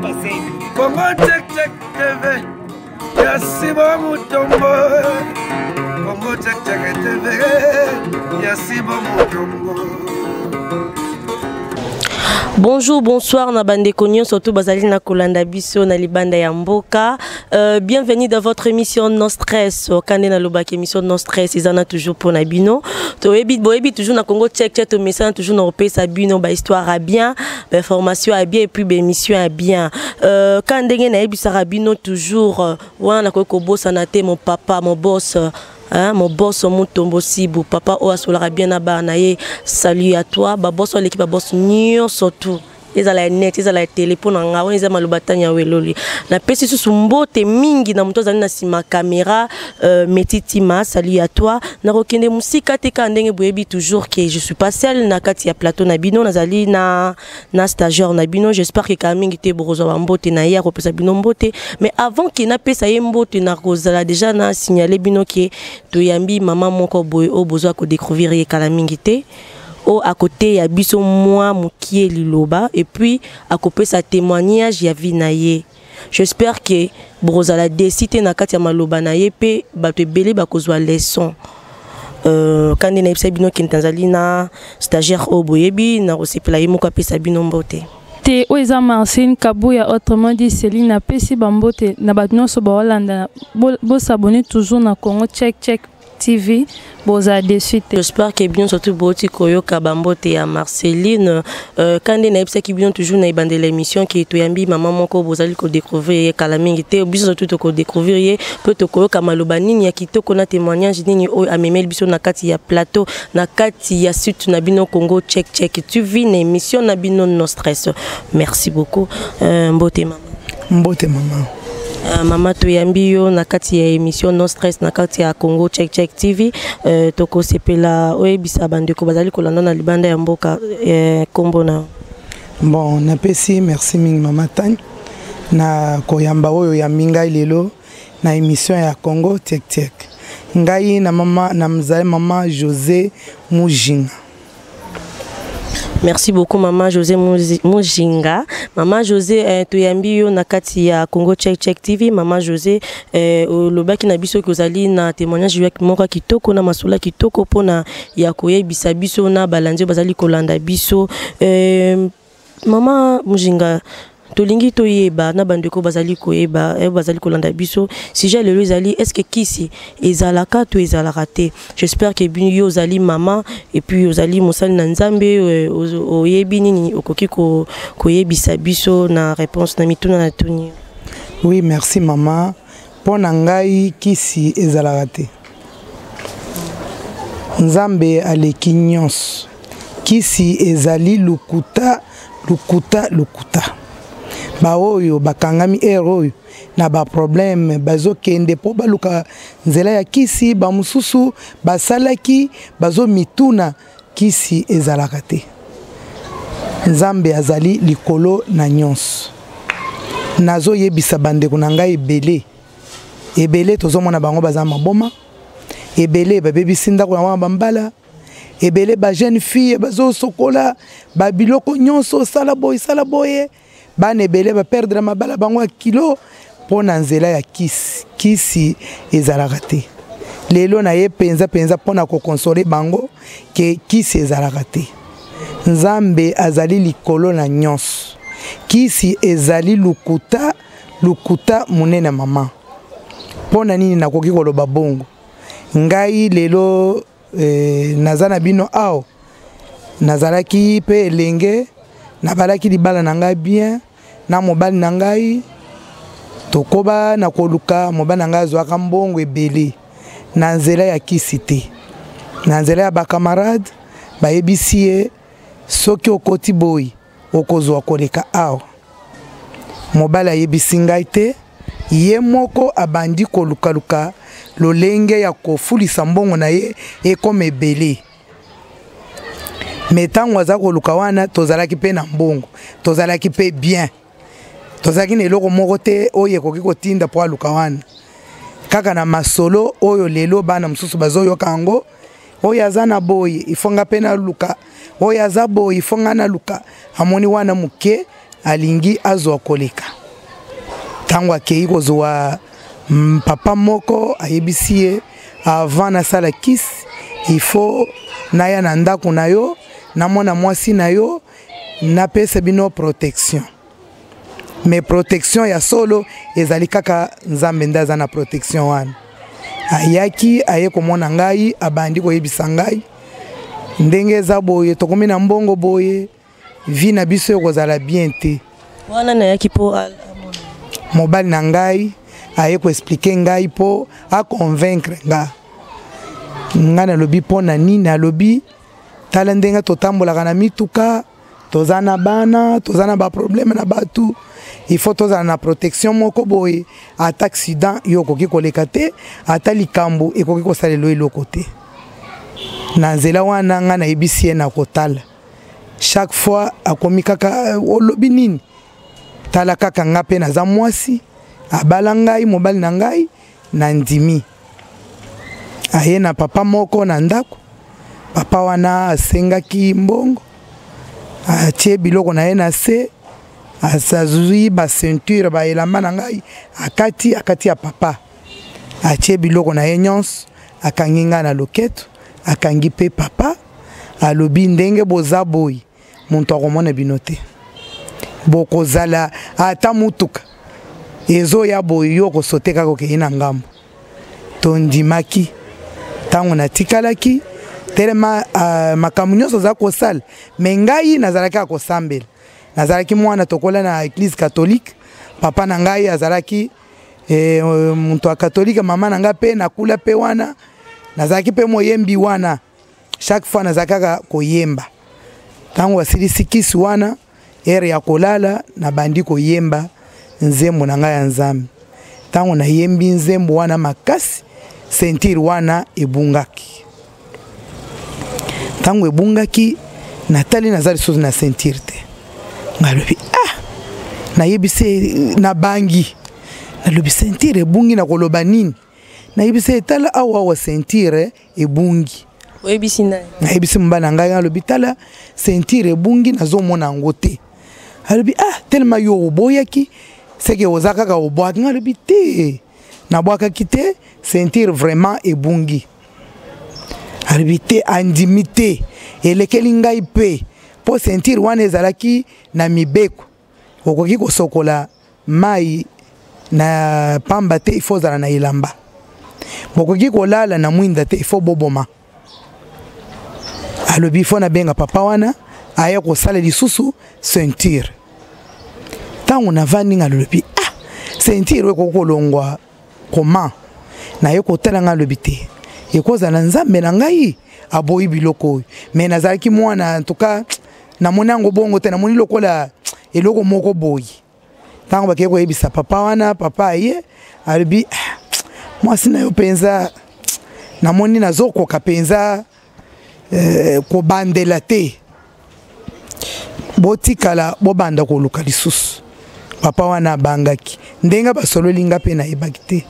passé. Congo Check Check TV ya Sibo Mutombo. Congo Check Check TV ya Sibo Mutombo. Bonjour, bonsoir na bandeko nyonso surtout bazali na kolanda biso na libanda ya mboka. Bienvenue dans votre émission No Stress. Kande na lobaki émission No Stress ezana toujours pour na bino. Toyebi boyebi toujours na Congo Check Check to mesana toujours na opesa bino ba histoire à bien, ba information à bien et puis ba émission à bien. Quand ndenge na yebisaka bino toujours wana nakoki kobosana te mon papa, mon boss, hein, mon boss Mutombo Sibu, papa oyo asolaka bien na bana na ye. Salut à toi, ba boss l'équipe ba boss nyonso tout. Ezala ya net, ezala ya télé mpo na nga wana eza maloba tanya weloli. Napesi susu mbote mingi na moto azali na nsima caméra, Meti Tima, salut à toi. Nakokende mosika te kaka ndenge boyebi toujours que je suis pas seule na kati ya plateau na bino, nazali na stagiaire na bino. J'espère que kaka mingi te bokozwa ba mbote na ye, akopesa bino mbote. Mais avant ke napesa ye mbote, nakozala déjà na signaler bino ke toyambi mama moko boye oyo bozwa kodécouvrir ye kala mingi te, oyo à côté ya biso mwa mokie liloba et puis akopesa témoignage ya vie na ye. J'espère que bokozala déçus te na kati ya maloba na ye mpe bato ebele bakozwa leçon. Kandi nayebisa bino ke nazali na stagiaire oyo boyebi, na kosepela ye moko apesa bino mbote. Te oyo eza Marceline Kabuya, autrement dit Céline. Apesi bambote na bato nyonso baolanda. Bosabonner toujours na Congo Check Check TV, bozala déçus te. J'espère que bien surtout boti koyoka bambote ya Marceline. Kandi nayebisaki bino toujours na ebandela émission ke toyambi mama moko bozali kodécouvrir ye kala mingi te. Biso surtout tokodécouvrir ye mpe tokoyoka maloba nini ya kitoko na témoignage nini oyo amemeli biso na kati ya plateau, na kati ya site na bino Congo Check Check TV, na émission na bino No Stress. Merci beaucoup. Mbote mama. Mbote mama. Mama, toyambi yo na kati ya émission No Stress na kati ya Congo Check Check TV. Tokosepela oyebisa bandeko bazali kolanda na libanda ya mboka kombo na. Bon, napesi merci mingi mama Tany na koyamba oyo yambi ngai lelo na émission ya Congo Check Check. Ngai na mama na mzali mama José Mujinga. Merci beaucoup mama José Mujinga. Mama José, toyambi yo na kati ya Congo Check Check TV. Mama José, olobaki na biso kozali na témoignage ya moko kitoko na masolo kitoko pona ya koyebisa biso na balandi bazali kolanda biso. Mama Mujinga, tolingi toyeba na bandeko bazali koyeba, bazali kolanda biso, sujet lelo ezali: est-ce que kisi ezalaka to ezalaka te? J'espère que bino, yo ozali mama et puis ozali mosali na Nzambe, oyebi nini okoki koyebisa biso na réponse na mituna na tuni. Oui, merci mama. Mpo na ngai kisi ezalaka te. Nzambe aleki nyonso. Kisi ezali lukuta, lukuta, lukuta. Baoyo bakangami ere oyo na baproblème, bazokende mpo baluka nzela ya kisi. Bamosusu basalaki, bazomituna. Kisi ezalaka te. Nzambe azali likolo na nyonso. Nazoyebisa bandeko na ngai ebele ebele, tozomona bango baza maboma ebele, babebisi ndako na wana, bambala ebele, bajeune fille bazosokola babiloko nyonso, osala boye, sala boye. Bana ebele baperdre mabala bango ya kilo mpo na nzela ya kisi. Kisi ezalaka te. Lelo na ye mpenza mpenza mpo na koconsoler bango ke kisi ezalaka te. Nzambe azali likolo na nyonso. Kisi ezali lukuta, lukuta monene mama. Mpo na nini nakoki koloba bongo? Ngai lelo naza na bino awa, nazalaki mpe elenge, nabalaki libala na ngai bien na mobali na ngai. Tokoba na koluka, mobali na ngai azwaka mbongo ebele na nzela ya kisi te, na nzela ya bacamarade. Bayebisi ye: "Soki okoti boyi, okozwa koleka awa." Mobali ayebisi ngai te, ye moko abandi kolukaluka lolenge ya kofulisa mbongo na ye ekoma ebele. Me ntango aza koluka wana, tozalaki mpe na mbongo, tozalaki mpe bien, tozalaki na eloko moko te oyo ekoki kotinda mpo aluka wana. Kaka na masolo oyo lelo bana mosusu bazoyoka yango: oyo aza na boye, ifo nga mpe naluka; oyo aza boye, ifo nga naluka. Amoni wana moke. Alingi azwa koleka. Ntango akei kozwa papa moko, ayebisi ye: avant nasala kisi, il faut naya na ndako na yo, namona mwasi na yo, napesa bino protection. Mais protection ya solo ezali kaka Nzambe nde aza na protection wana. Ayaki, aye komona ngai, abandi koyebisa ngai ndenge eza boye, tokomi na mbongo boye, vie na biso ekozala bien te. Wana nayaki mpo mobali na ngai aye koexpliquer ngai mpo aconvaincre nga. Ngai nalobi: mpo na nini? Alobi: tala ndenge totambolaka na mituka, toza na bana, toza na baproblème na bato, il faut tozala na protection moko boye. Ata accident, yo okoki koleka te, ata likambo ekoki kosalela eloko te na nzela wana. Ngai nayebisi ye na kotala, chaque fois akomi kaka: olobi nini? Tala kaka, nga mpe naza mwasi, abala ngai, mobali na ngai. Nandimi. Aye na papa moko na ndako. Papa wana asengaki mbongo, atie biloko na ye na se, azwi baceinture, baelamba na ngai, akati, akati ya papa, atie biloko na ye nyonso, akangi ngai na loketo, akangi mpe papa. Alobi: ndenge boza boye, moto akomona bino te, bokozala ata mutuka ezoya boye, yo kosote kaka, okei na ngambo. Tondimaki. Ntango natikalaki telema, makambo nyonso oza kosala, me ngai nazalaki ya kosambela. Nazalaki mwana tokola na église catholique. Papa na ngai azalaki moto ya catholique, mama na ngai mpe. Nakula mpe wana, nazalaki mpe moyembi wana. Chaque fois nazalaki kaka koyemba. Ntango asilisi kisi wana, heure ya kolala, nabandi koyemba nzembo na ngai ya Nzambe. Ntango nayembi nzembo wana makasi, ceinture wana ebungaki. Ntango ebungaki, natali, naza lisusu na ceinture te. Nalobi: ah, nayebisi, nabangi, nalobi: ceinture ebungi, na koloba nini? Nayebisi: etala awa, awa ceinture ebungi. Oyebisi nani? Nayebisi mobali na ngai. Alobi: tala, ceinture ebungi, nazomona yango te. Alobi: ah, telema, yo oboyaki, seke oza kaka obwaki. Ngai alobi: te, nabwakaki te, ceinture vraiment ebungi. Alobi: te, andimi te, elekeli ngai mpe, mpo ceinture wana ezalaki na mibeko, okoki kosokola mai na pamba te, ifo ozala na elamba, bokoki kolala na mwinda te, ifo boboma. Alobi ifo nabenga papa wana aya kosala lisusu ceinture. Ntango navandi, nga alobi: ah, ceinture oyo ekoki kolongwa koma? Naye kotala, nga alobi: te, ekozala Nzambe na ngai aboyi biloko oyo. Me nazalaki mwana, en tout cas namoni yango bongo te, namoni lokola eloko moko boye. Ntango bakei koyebisa papa wana, papa aye, alobi: ah, mwasi na yo mpenza, namoni nazokoka mpenza kobandela te, botikala bobanda koluka lisusu. Papa wana abangaki ndenge basololi nga mpe nayebaki te.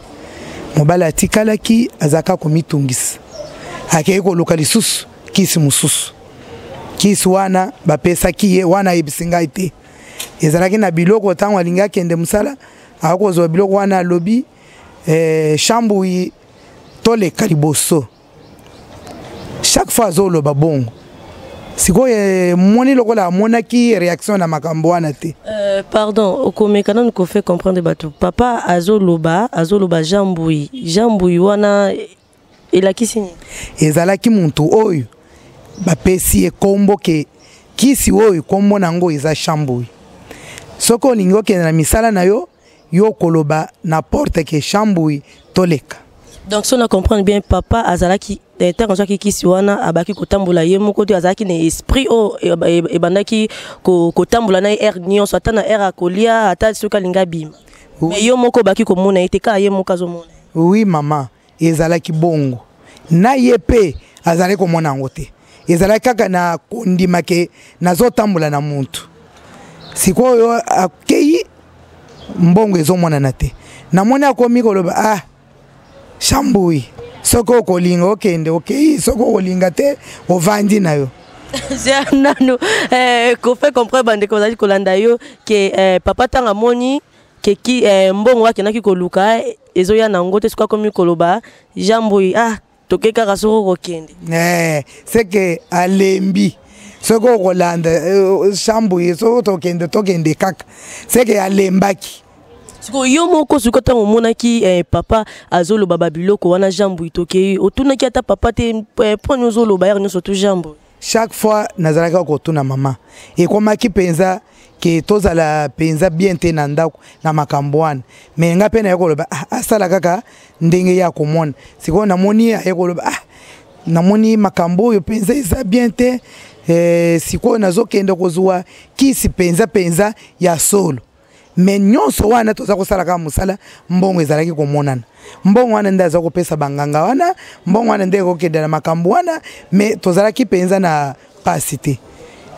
Mobali atikalaki, azalaka komitungisa, akei koluka lisusu kisi mosusu. Kisi wana bapesaki ye wana, ayebisi ngai te, ezalaki na biloko. Ntango alingi akende mosala, akozwa biloko wana, alobi: shambui, toleka liboso. Chaque fois azoloba bongo. Sikoyo emoni lokola amonaki réaction na makambo wana te. Pardon, okomeka nanu kofaire comprendre bato. Papa azoloba, azoloba Jean Mbui. Jean Mbui wana elakisi nini? Ezalaki muntu oyo bapesi ye kombo ke kisi oyo kombo na yango eza Shambui. Soki olingi okende na misala na yo, yo koloba na porte ke Shambui, toleka. Donc so na comprendre bien, papa azalaki, ntango azwaki kisi wana, abaki kotambola ye moko te, azalaki na esprit oyo ebandaki kotambola na ye heure nyonso, ata na heure akolia, ata soki alingi abima. Mais yo moko obaki komona ye te, kaka ye moko azomona? Oui mama, ezalaki bongo. Na ye mpe azalaki komona yango te, ezalaki kaka na kondima ke nazotambola na mutu. Sikoyo akei, mbongo ezomonana te. Namoni akomi koloba: ah, Shambui, soki okolinga okende, okei, soki okolinga te, ovandi na yo. Nanu eh, kofe comprendre bandeko bazali kolanda yo ke eh, papa ntango amoni ke ki eh, mbongo akendaki koluka eh, ezoya na yango te, soki akomi koloba Jean Mbuyi, ah, toke kaka soki okokende. Eh, c'est que alembi soki okolanda Jean Mbuyi, soki tokende, tokende kaka, c'est que alembaki. Sikoyo yo moko, sikoyo ntango omonaki eh, papa azoloba babiloko wana, Jean Mbuyi tokei, otunaki ata papa te eh, mponi ozoloba yaka nyonso tu Jean Mbuyi? Chaque fois nazalaki kotuna mama. Ekomaki mpenza ke tozala mpenza bien te na ndako na makambo wana, me nga mpe naye koloba, ah, asala kaka ndenge ye akomona. Sikoyo namoni ye aye koloba, ah, namoni makambo oyo mpenza eza bien te eh, sikoyo nazokende kozwa kisi mpenza mpenza ya solo. Me nyonso wana toza kosala kaka mosala, mbongo ezalaki komonana. Mbongo wana nde aza kopesa banganga wana, mbongo wana nde ekokende na makambo wana, me tozalaki mpenza na pasi te.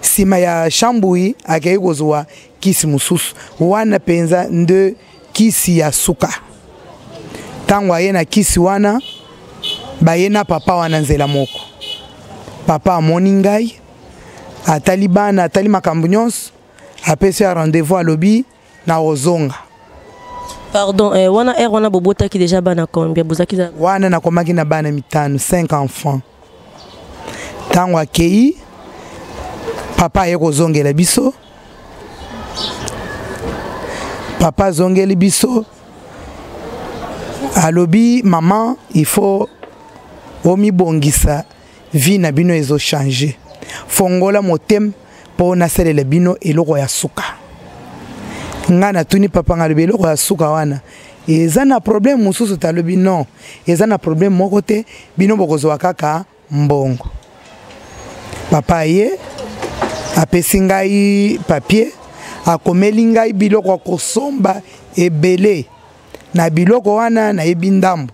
Nsima ya Shambui akei kozwa kisi mosusu wana mpenza nde kisi ya suka. Ntango aye na kisi wana, baye na papa wana nzela moko. Papa amoni ngai, atali bana, atali makambo nyonso, apesi ya rendez-vous, alobi na ozonga. Pardon, eh, wana heure wana bobotaki déjà bana combien? Bozalaki Wana nakomaki na bana mitano, 5 enfants. Ntango akei, papa aye kozongela biso. Papa azongeli biso, alobi: "Mama, il faut omibongisa, vie na bino ezochange, fongola motema mpo nasalela bino eloko ya suka." Ngai natuni papa, ngai alobi: "Eloko ya suka wana eza na problème mosusu?" Talobi: "Non, eza na problème moko te, bino bokozwa kaka mbongo." Papa ye apesi ngai papier, akomeli ngai biloko ya kosomba ebele. Na biloko wana nayebi ndambo.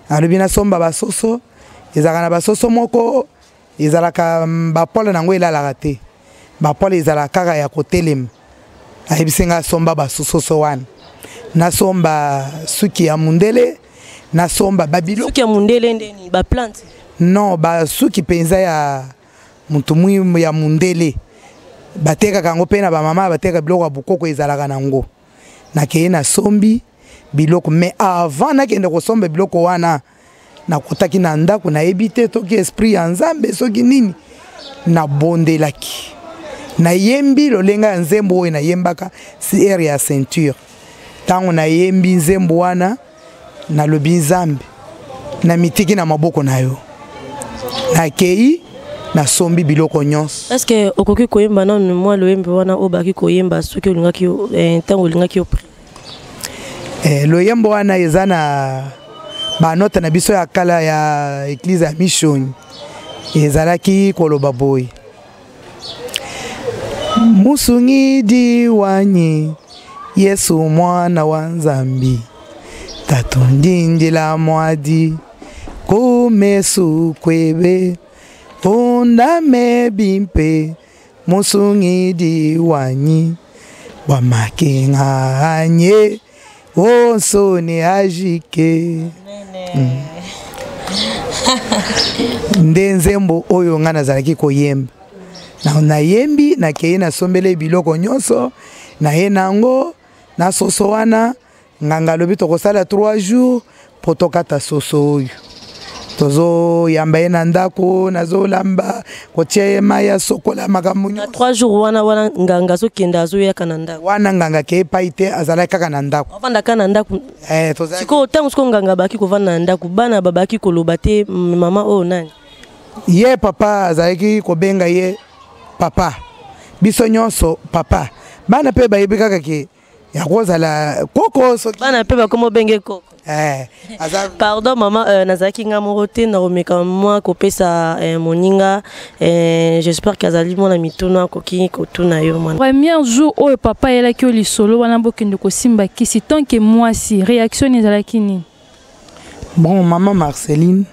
Alobi nasomba basoso, ezalaka na basoso moko ezalaka bapole nango elalaka te, bapole ezalaka kaka ya kotelema. Ayebisi ngai asomba basososo wana, nasomba suki ya mundele, nasomba babiloko. Suki ya mundele ndeni? Baplante? Non, basuki mpenza ya motu mwi ya mundele, batekaka yango mpe na bamama bateka biloko ya bokoko, ezalaka nango. Nakei nasombi biloko, mais avant nakende kosomba biloko wana, nakotaki na ndako, nayebi te soki esprit ya Nzambe, soki nini, nabondelaki, nayembi lolenga ya nzembo oyo nayembaka si aire ya ceinture. Ntango nayembi nzembo wana, nalobi: "Nzambe, namitiki na maboko na yo." Nakei nasombi biloko nyonso. Est ce que okoki koyemba nanu mwa loyembo wana oyo baki koyemba soki olingaki ntango olingaki opri? Eh, loyembo wana eza na banote na biso ya kala ya eglize ya Mission. Ezalaki koloba boye: "Musungidi wanyi Yesu, mwana wa Nzambi, tatu ndindila mwadi kumesu kwebe, undame bimpe musungidi wanyi bwa makenga anye onso ne ajike." Nde nzembo oyo ngai nazalaki koyemba. Nayembi, nakei nasombeli biloko nyonso, naye nango na soso wana. Nganga alobi tokosala 3 jours mpo tokata soso oyo. Tozoyamba ye na ndako, nazolamba, kotia ye mai, asokola, makambo. Na 3 jours wana nganga azokende, azoyaka na ndako? Wana nganga akei epai te, azalaki kaka na ndako. Avandaka na ndako? Eh. Sikoyo ntango sikoyo nganga abaki kovanda na ndako, bana babaki koloba te mama oyo nani? Ye papa azalaki kobenga ye papa, biso nyonso papa. Bana mpe bayebi kaka ke ya kozala koko soki. Bana mpe bakoma obenge koko? Eh, aza. Pardon mama, nazalaki nga moko te, nakomeka mwa kopesa moninga, j'espère ke azali mwana mituna akoki kotuna yo mwana. Premier jour oyo papa ayelaki yo lisolo wana, bokende kosimba kisi, tant que mwasi, réaction nini ezalaki nini? Bon, mama Marceline,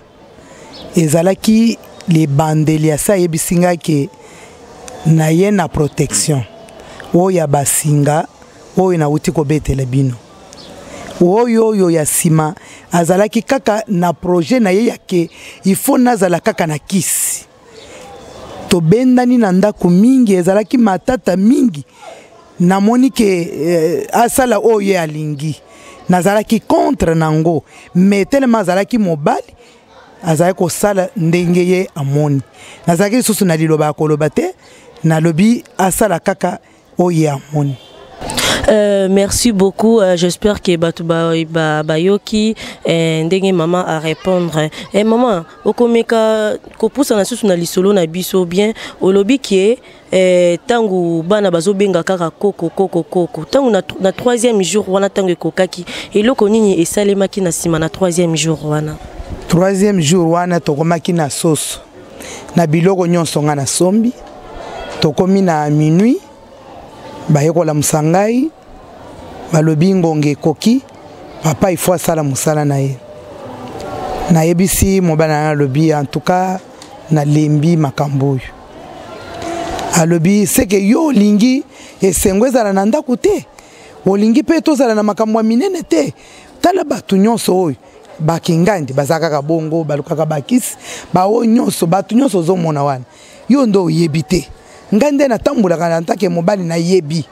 ezalaki libandeli. Asi ayebisi ngai ke na ye na protection oyo ya basinga oyo nauti kobetela bino, oyo ya nsima, azalaki kaka na projet na ye ya ke il faut nazala kaka na kisi. Tobendani na ndako mingi, ezalaki matata mingi. Namoni ke asala oyo ye alingi. Nazalaki contre nango, mais tellement azalaki mobali, azalaki kosala ndenge ye amoni. Nazalaki lisusu na liloba ya koloba te, nalobi asala kaka oyo ye amoni. Merci beaucoup. J'espère que bato bayoki ndenge mama a répondre. Maman, okomeka kopusa na susu na lisolo na biso bien, olobi ke tango bana bazobenga kaka koko koko koko. Tango na troisième jour wana, tango ekokaki, eloko nini esalemaki na nsima na troisième jour wana? Troisième jour wana, tokomaki na soso na biloko nyonso nga nasombi. Tokomi na minuit, baye kolamusa ngai, balobi ngonga ekoki, papa ifo asala mosala na ye. Nayebisi mobali na ngai, alobi: "En tout cas, nalembi makambo oyo." Alobi: "Seke yo olingi esengo ezala na ndako te, olingi mpe tozala na makambo ya minene te. Tala bato nyonso oyo bakingandi baza kaka bongo, balukaka bakisi baoyo nyonso, bato nyonso ozomona wana, yo nde oyebi te. Ngai nde natambolaka na ntake mobali, nayebi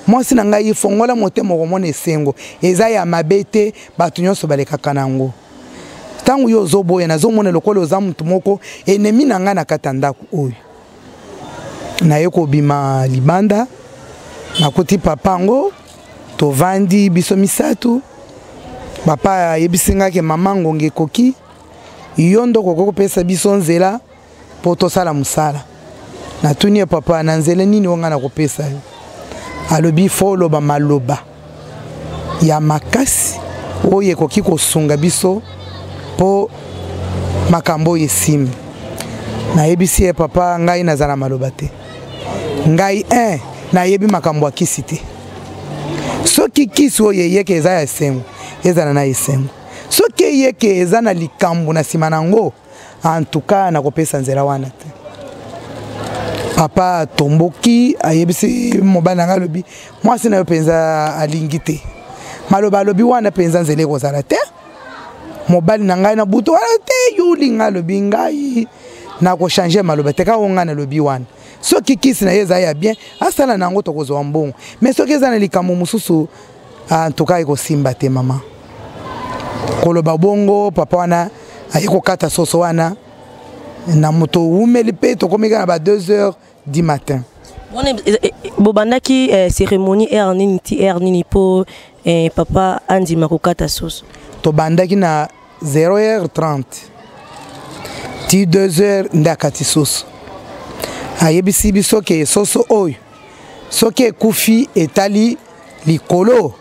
mwasi na ngai. Fongola motema, okomona esengo eza ya mabe te, bato nyonso balekaka na yango. Ntango yo ozoboya, nazomona lokola oza motu moko ennemi na ngai na kati ya ndako oyo." Naye kobima libanda, nakuti papa yango, tovandi biso misato. Papa ayebisi ngai ke: "Mama, ngonga ekoki, yo nde okoki kopesa biso nzela mpo tosala mosala." Natuni ye: "Papa, na nzela nini oyo ngai nakopesa yo?" Alobi: "Fo oloba maloba ya makasi oyo ekoki kosunga biso mpo makambo oyo esimbi." Nayebisi ye: "Papa, ngai naza na maloba te. Ngai 1 nayebi makambo ya kisi te. Soki kisi oyo eyeke eza ya esengo, ezala na esengo. Soki eyeke eza na likambo na nsima na yango, en tout cas nakopesa nzela wana te." Papa atomboki, ayebisi mobali na ngai, alobi: "Mwasi na yo mpenza alingi te maloba alobi wana, mpenza nzela ekozala te." Mobali na ngai na butu wana te, yo olinga, alobi: "Ngai nakochanger maloba te. Kaka ngai nalobi wana, soki kisi na ye eza ya bien, asala na yango, tokozwa mbongo. Mais soki eza na likambo mosusu, en tout cas ekosimba te." Mama, koloba bongo, papa wana aye kokata soso wana na moto owumeli mpe tokomi kaka na ba 2 heures du matin. Wana bobandaki cérémonie heure nini ti heure nini mpo papa andima kokata soso? Tobandaki na 0h30 ti 2 heures nde akati soso. Ayebisi biso ke soso oyo soki ekufi etali likolo,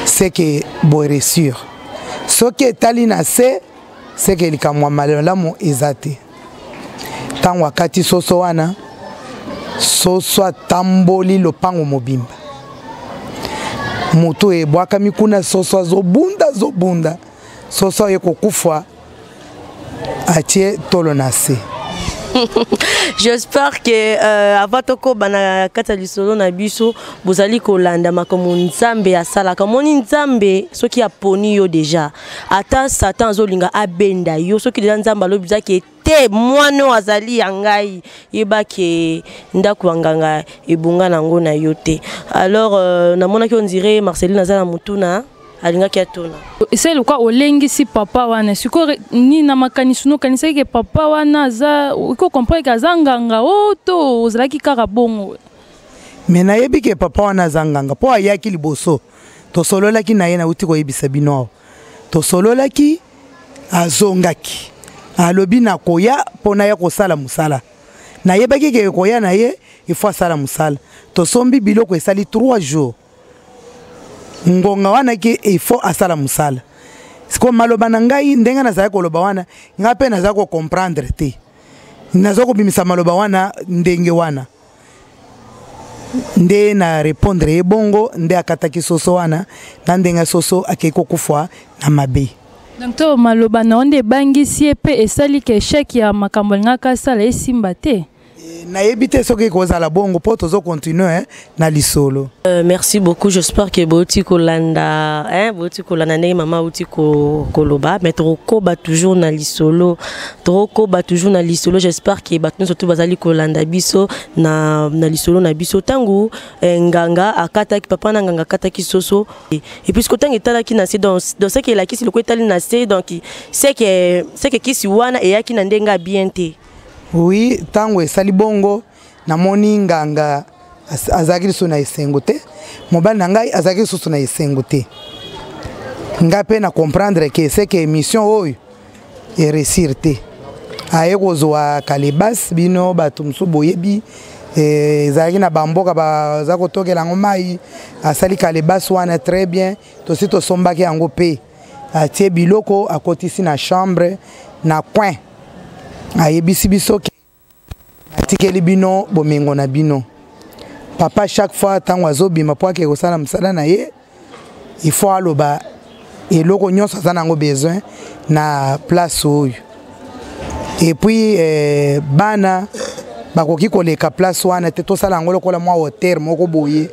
seke boréussir. Soki etali na se, seke likambo ya malamu eza te. Ntango akati soso wana, soso atamboli lopango mobimba, moto ebwakami kuna, soso azobunda, azobunda, soso aye kokufa, atie tolo na se. J'espère que avant tokoba na kati ya lisolo na biso, bozali kolanda makambo Nzambe asalaka. Moni, Nzambe soki aponi yo déjà, ata Satan azolinga abenda yo, soki déjà Nzambe alobi zaki te mwana oyo azali ya ngai, yebaki ndako ya nganga ebonga nango na yo te. Alors namonaki on dirait Marceline aza na motuna alingaki atuna. Esali lokwa olengisi papa wana. Sikoyo nini na makanisi no okanisaki ke papa wana aza, okoki comprendre ke aza nganga o to ozalaki kaka bongo? Me nayebi ke papa wana aza nganga mpo ayaki liboso, tosololaki na ye. Nauti koyebisa bino awa, tosololaki, azongaki, alobi nakoya mpo naya kosala mosala. Nayebaki ke koya na ye, ifo asala mosala. Tosombi biloko, esali 3 jours, ngonga wana ke ifo asala mosala. Siko maloba na ngai, ndenge nazali koloba wana, ngai mpe nazali kocomprendre te, naza kobimisa maloba wana ndenge wana nde na répondre ye bongo. Nde akataki soso wana na ndenge soso akei kokufa na mabe. Donc to maloba na yo nde ebangisi ye mpe esali ke échec ya makambo alingaka asala esimba te. Eh, nayebi te soki ekozala bongo mpo tozo continue eh, na lisolo. Merci beaucoup, j'espère que bouti kolanda, hein, bouti kolanda ndenge mama outi ko koloba, mais tokoba toujours na lisolo, tokoba toujours na lisolo, j'espère que bato nyonso tout bazali kolanda biso na lisolo na biso. Tangu eh, nganga akataki papa na nganga akataki soso et puis ntango etalaki na se, donc ce que elakisi loko etali na se, donc c'est que kisi wana eyaki na ndenge ya bien te. Oui, ntango esali bongo, namoni nganga azalaki lisusu na esengo te, mobali na ngai azalaki lisusu na esengo te. Ngai mpe na comprendre ke c'est que émission oyo eréussir te. Aye kozwa kalebas, bino bato mosusu boyebi, ezalaki na bamboka baza kotokela yango mai. Asali kalebas wana très bien, tosi tosombaki yango mpe atie biloko, akotisi na chambre na coin, ayebisi biso ke atikeli bino bomengo na bino. Papa, chaque fois ntango azobima mpo ake kosala mosala na ye, il faut aloba eloko nyonso aza nango besoin na place oyo. Et puis bana bakoki koleka place wana te, tosala yango lokola mwa hotel moko boye,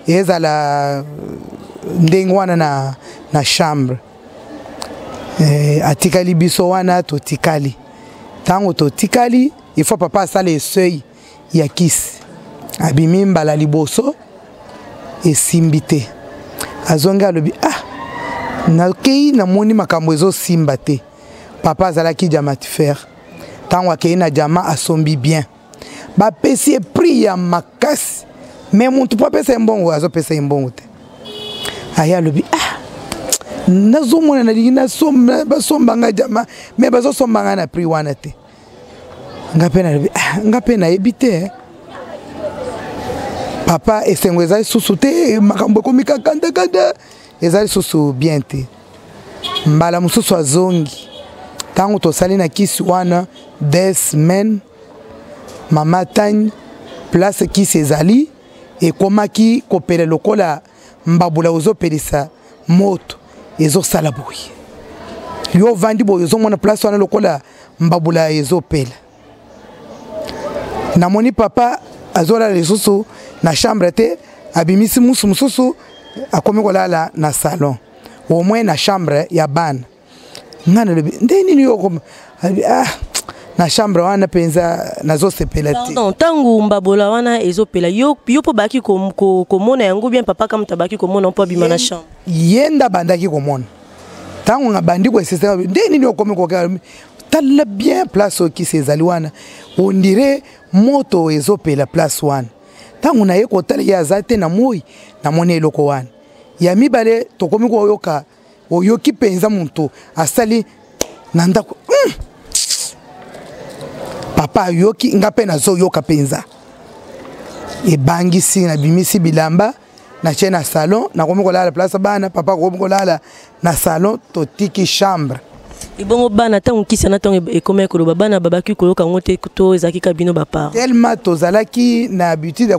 ezala ndenge wana na chambre. Atikali biso wana, totikali. Ntango totikali, il faut papa asala essai ya kisi. Abimi mbala liboso, esimbi te. Azongi, alobi: "Ah, nakei, namoni makambo ezosimba te." Papa azalaki diamantifère. Ntango akei na diamant, asombi bien, bapesi ye prix ya makasi, mais motu mpo apesa ye mbongo, azopesa ye mbongo te. Aye, alobi: "Ah, nazomona, nalingi basomba ngai diamant, mais bazosomba ngai na prix wana te." Nga mpe nalobi: "Ah, nga mpe nayebi te." Papa, esengo eza lisusu te, makambo ekomi kakandakanda, eza lisusu bien te. Mbala mosusu azongi. Ntango tosali na kisi wana 2 semaines, mama Tani, place kisi ezali ekomaki kopela lokola mbabula ozopelisa moto, ezosala boye. Yo ovandi boye, ozomona place wana lokola mbabula ezopela. Namoni papa azolala lisusu na chambre te, abimisi musu mosusu, akomi kolala na salon, au moins na chambre ya bana. Nga nalobi: "Nde nini yo?" "Ah, na chambre wana mpenza nazosepela te." Ntango mbabola wana ezopela, yo mpo bayaki komona yango bien, papa kamuta bayaki komona mpo abima na chambre? Ye nde abandaki komona. Ntango nga bandi koesese: "Nde nini okomi kokela? Tala bien place oyo kisi ezali wana, on dirait moto ezopela place wana." Ntango naye kotala, ye aza te. Na moi namoni eloko wana ya mibale, tokomi koyoka, oyoki mpenza moto asali na ndako. Papa ayoki, nga mpe nazoyoka mpenza, ebangisi. Nabimisi bilamba, natie na salon, nakomi kolala place bana, papa akomi kolala na salon, totiki chambre. Ebongo bana, ntango kisi wana, ntango ekomaki koloba, bana babaki koyoka yango te to ezalaki ka bino baparent? Tellement tozalaki na habitude ya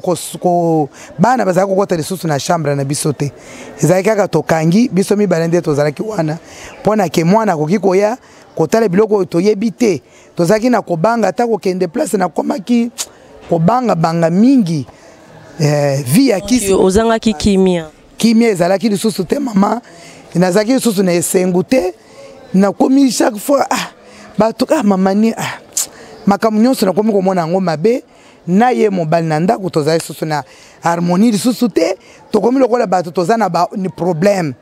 bana bazalaki kokɔta lisusu na chambre na biso te. Ezalaki kaka tokangi biso mibale nde tozalaki wana, mpo na ke mwana akoki koya kotala biloko oyo toyebi te. Tozalaki na kobanga ata kokende place. Nakomaki kobangabanga mingi, vie ya kisi. Ozangaki kimia? Kimia ezalaki lisusu te, mama. Nazalaki lisusu na esengo te. Nakomi chaque fois: "Ah, bato, ah, mama ni, ah." Makambo nyonso nakomi komona yango mabe. Na ye mobali na ndako, tozali lisusu na harmonie lisusu te, tokomi lokola bato toza na ba ni problème.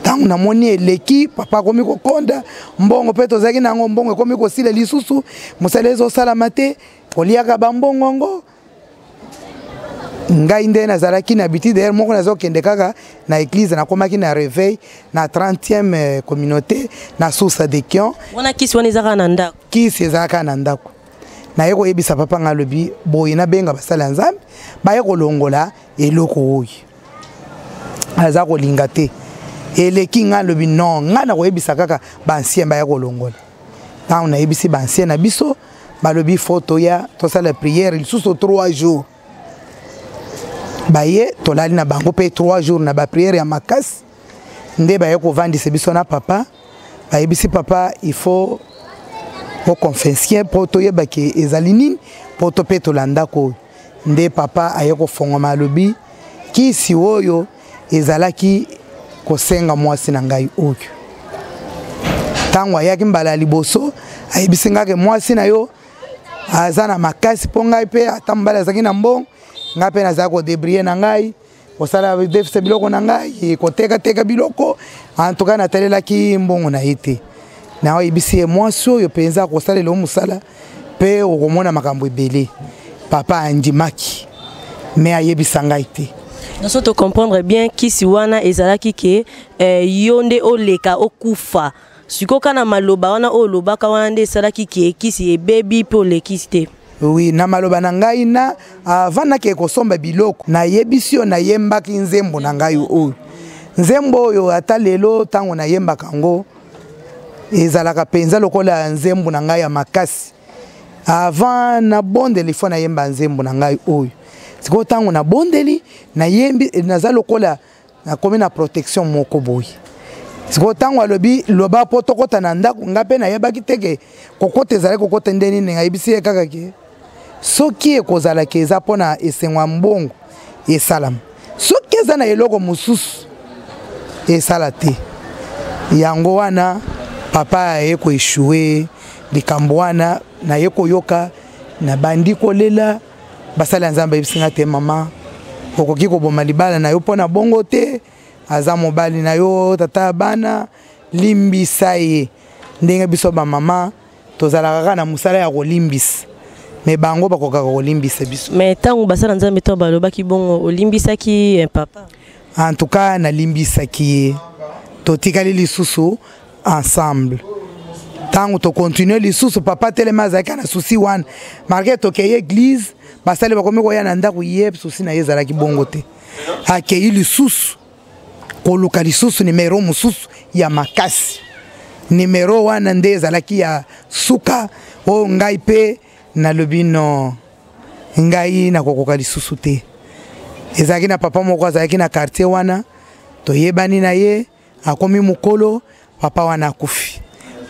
Ntango namoni eleki, papa akomi kokonda mbongo, mpe tozalaki na yango, mbongo ekomi kosila lisusu, mosala ezosalama te, koliaka bambongo yango. Ngai nde nazalaki na habitude heure moko nazokende kaka na église. Nakomaki na réveil na 30e communauté na Source de Kion. Wana kisi wana eza kaka na ndako? Kisi ezalaka kaka na ndako. Naye koyebisa papa. Nga alobi boye: "Nabenga basali ya Nzambe baye kolongola eloko oyo." Aza kolinga te, eleki. Nga alobi: "Non, nga na koyebisa kaka baancien baya kolongola." Ntango nayebisi baancien na biso, balobi faut toya tosala prière lisusu 3 jours. Baye, tolali na bango mpe 3 jours na baprière ya makasi. Nde baye kovandisa biso na papa, bayebisi papa: "Il faut Oconfessie mpo toyeba ke ezali nini, mpo topetola ndako oyo. Nde papa aye kofongwama, alobi kisi oyo ezalaki kosenga mwasi na ngai oyo. Ntango ayaki mbala ya liboso, ayebisi ngai ke mwasi na yo aza na makasi, mpo ngai mpe ata mobali azalaki na mbongo, ngai mpe nazalaki kodebrie na ngai, kosala defisa biloko na ngai, kotekateka biloko. En tout cas natalelaki mbongo na ye te. Nayebisi ye mwasi oyo mpenza akosalela yo mosala mpe okomona makambo ebele. Papa andimaki, me ayebisa ngai te. Naso to comprendre bien, kisi wana ezalaki ke yo nde oleka okufa. Sikoyo kaka na maloba wana oyo olobaka wana nde esalaki ke kisi ebebi mpe olekisi te. Oui, na maloba na ngai, na avant nakee kosomba biloko, nayebisi yo, nayembaki nzembo na ngai oyo. Nzembo oyo ata lelo ntango nayembaka yango, ezalaka mpenza lokola nzembo na ngai ya makasi. Avant nabondeli, fo nayemba nzembo na ngai oyo. Sikoyo ntango nabondeli, nayembi, naza lokola nakomi na protection moko boye. Sikoyo ntango alobi loba mpo tokɔta na ndako, ngai mpe nayebaki te ke kokɔta ezali kokɔta nde nini. Nayebisi ye kaka ke soki ekozalaka eza mpo na esengo ya mbongo esalama, soki eza na eloko mosusu esala te. Yango wana papa aye koeshue likambo wana. Naye koyoka, nabandi kolela. Basali ya Nzambe ayebisi nga te: mama, okoki koboma libala na yo mpo na bongo te, aza mobali na yo, tata ya bana, limbisa ye. Ndenge biso bamama tozalaka kaka na mosala ya kolimbisa, me bango bakokaka kolimbisa biso. Me ntango basala Nzambe, ntango balobaki bongo, olimbisaki papa? En tout cas nalimbisaki ye, totikali lisusu ensemble. Ntango tokontinue lisusu, papa telema azalaki na susi wana, malgré tokei église, basali bakomi koya na ndako, ye susi na ye ezalaki bongo te. Akei lisusu koluka lisusu nimero mosusu ya makasi. Nimero wana nde ezalaki ya suka oyo ngai mpe nalobi no, ngai nakokoka lisusu te. Ezalaki na papa moko azalaki na quartier wana, toyebani na ye, akomi mokolo. Papa wana akufi.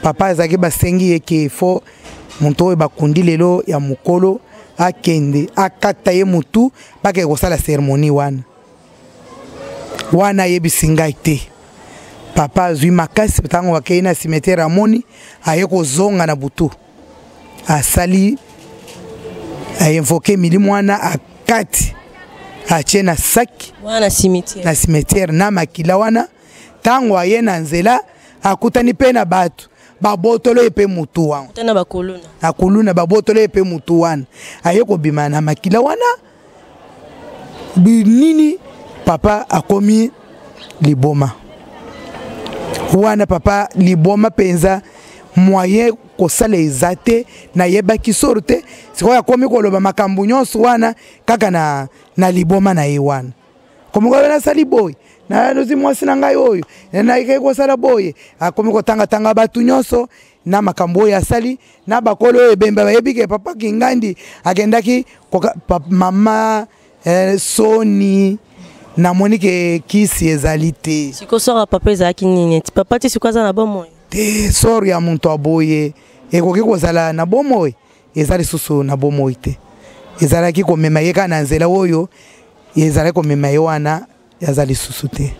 Papa azalaki basengi ye ke fo moto oyo bakundi lelo ya mokolo akende akata ye motu, bakeke kosala cérémonie wana. Wana ayebisi ngai te. Papa azwi makasi, ntango akei na cimetière, amoni aye kozonga na butu, asali ainvoke milimo wana, akati, atie na saki wana cimetière, na cimetière na makila wana. Ntango aye na nzela, akutani mpe na bato, babotolo ye mpe mutu wana. Akutani na bakuluna. Na kuluna, babotolo ye mpe mutu wana. Aye kobima na makila wana binini. Papa akomi liboma wana, papa liboma mpenza, moyen kosala eza te. Nayebaki soro te. Sikoyo akomi koloba makambo nyonso wana kaka na liboma na ye wana. Komi koyeba nasali boye, nalozi mwasi na ngai oyo, nakei kosala boye. Akomi kotangatanga bato nyonso na makambo oyo asali na bakolo oyo ebemba. Bayebi ke papa Kingandi akendaki mama soni. Namoni ke kisi ezali te. Sikoyo soro ya papa ezalaki nini? Ti papa ti sikoyo aza na bomoi? Te, soro ya moto aboye ekoki kozala na bomoi, eza lisusu na bomoi te. Ezalaki komema ye kaka na nzela oyo ezalaki komema ye wana, aza lisusu te.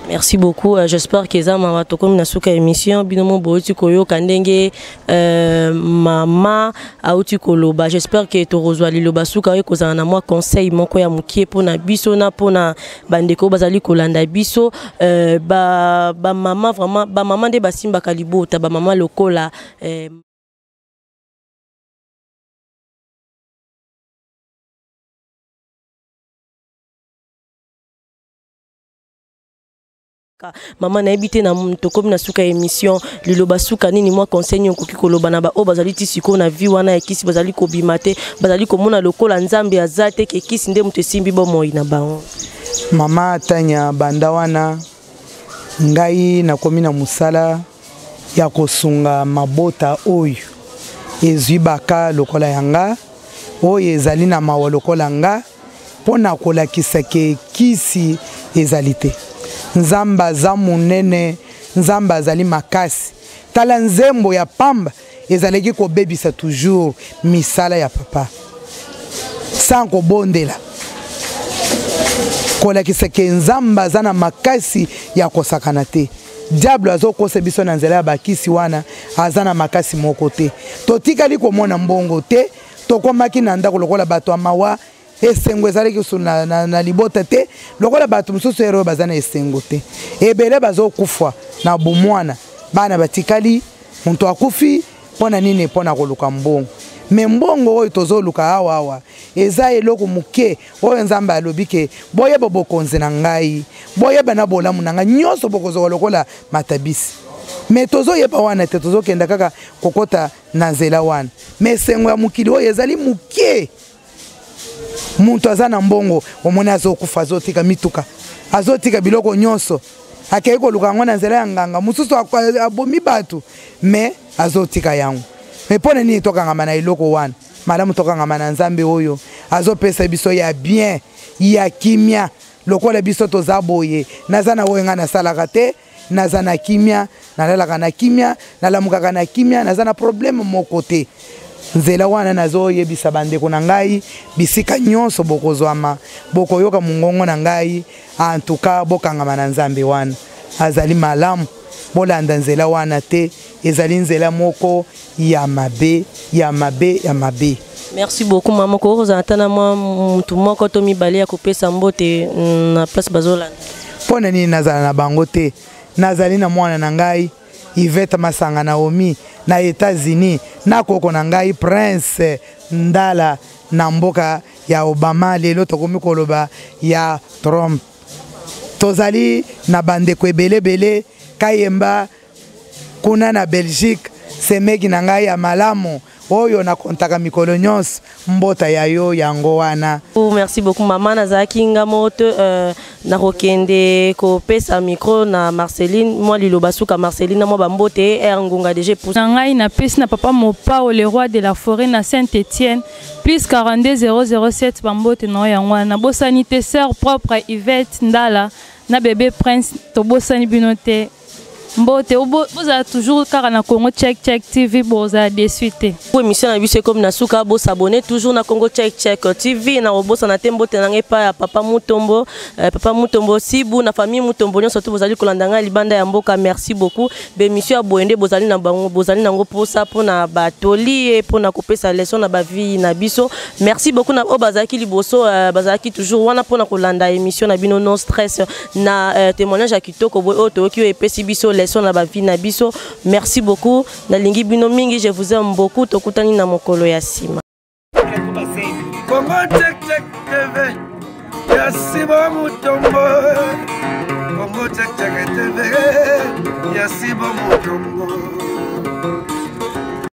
Merci beaucoup. J'espère que eza mawa, tokomi na suka émission. Bino mo bouti koyoka ndenge mama auti koloba. J'espère que tokozwa liloba suka oyo kozala na mwa conseil moko ya mokie mpona biso na mpona bandeko bazali kolanda biso. Ba mama, vraiment ba mama nde basimbaka libota, ba mama lokola mama nayebi te. Na tokomi na suka ya émission. Liloba suka nini, mwa conseil nini okoki koloba na baoyo bazali ti sikoyo na vie wana ya kisi, bazali kobima te, bazali komona lokola Nzambe aza te, ke kisi nde moto esimbi bomoi na bango? Mama Tanya, banda wana ngai nakomi na mosala ya kosunga mabota oyo ezwi baka lokola ya nga, oyo ezali na mawa lokola nga, mpo na kolakisa ke kisi ezali te. Nzambe aza monene, Nzambe azali makasi. Tala nzembo ya pamba. Ezalaki kobebisa toujours misala ya papa sans kobondela, kolakisa ke Nzambe aza na makasi ya kosakana te. Diable azokosa biso na nzela ya bakisi wana, aza na makasi moko te. Totikali komona mbongo te, tokomaki na ndako lokola bato ya mawa. Esengo ezalaki lisusu na, na, na libota te, lokola bato mosusu ere oyo baza na esengo te. Ebele bazokufa na bomwana, bana batikali, moto akufi mpo na nini? Mpo na koluka mbongo. Me mbongo oyo tozoluka awa awa eza eloko moke. Oyo Nzambe alobi ke boyeba bokonzi na ngai, boyeba na bolamu na ngai, nyonso bokozwa lokola matabisi. Me tozoyeba wana te, tozokenda kaka kokota na nzela wana. Me esengo ya mokili oyo ezali moke. Moto aza na mbongo, omoni azokufa, azotika mituka, azotika biloko nyonso, akei koluka yango na nzela ya nganga mosusu, abomi bato, me azotika yango. Me mpo na nini tokangama na eloko wana? Malamu tokangama na Nzambe oyo azopesa biso ya bien, ya kimia. Lokola biso toza boye, naza na oyo ngai nasalaka te, naza na kimia, nalalaka na kimia, nalamukaka na kimia, naza na problème moko te. Nzela wana nazoyebisa bandeko na ngai, bisika nyonso bokozwama, bokoyoka mongongo na ngai, antuka bokangama na Nzambe wana, azali malamu. Bolanda nzela wana te, ezali nzela moko ya mabe, ya mabe, ya mabe. Merci beaucoup mama. Kokozala ata na mwa mutu moko to mibale ya kopesa mbote na place bazolanda? Mpo na nini nazala na bango te? Nazali na mwana na ngai Yvette Masanga Naomi na États-Unis, na koko na ngai Prince Ndala na mboka ya Obama, lelo tokomi koloba ya Trump. Tozali na bandeko ebelebele Kayemba kuna na Belgique, semeki na ngai ya malamu oyo nakontaka mikolo nyonso, mbota ya yo yango wana. Merci beaucoup mama. Nazalaki nga moko te, nakokende kopesa micro na Marceline, mwa liloba suka. Marceline, na mwa bambote r ngonga déjà pousse. Na ngai napesi na papa Mopao, le roi de la forêt, na Saint Étienne, plus 42 007, bambote na yo yango wana. Nabosani te sœur propre Yvette Ndala na bébé Prince, tobosani bino te. Mbote, bozala toujours kaka na Congo Check Check TV, bozala déçu te. Po émission na biso ekomi na suka, bosabonner toujours na Congo Check Check TV. Na kobosana te mbote na ngai epai ya papa Mutombo, papa Mutombo Sibu, na famille Mutombo nyonso to bozali kolanda ngai libanda ya mboka. Merci beaucoup. Bémission ya boye nde bozali na bango, bozali nango posa mpona batoli ye, mpona kopesa leçon na bavie na biso. Merci beaucoup na oyo bazalaki liboso, bazalaki toujours wana mpona kolanda émission na bino No Stress, na témoignage ya kitoko boye oyo toyoki, oyo epesi biso leçon na bavie na biso. Merci beaucoup, nalingi bino mingi, je vous aime beaucoup. Tokutani na mokolo ya nsima. Congo Check Check TV ya Sibo Mutombo, Congo Check Check TV ya Sibo Mutombo.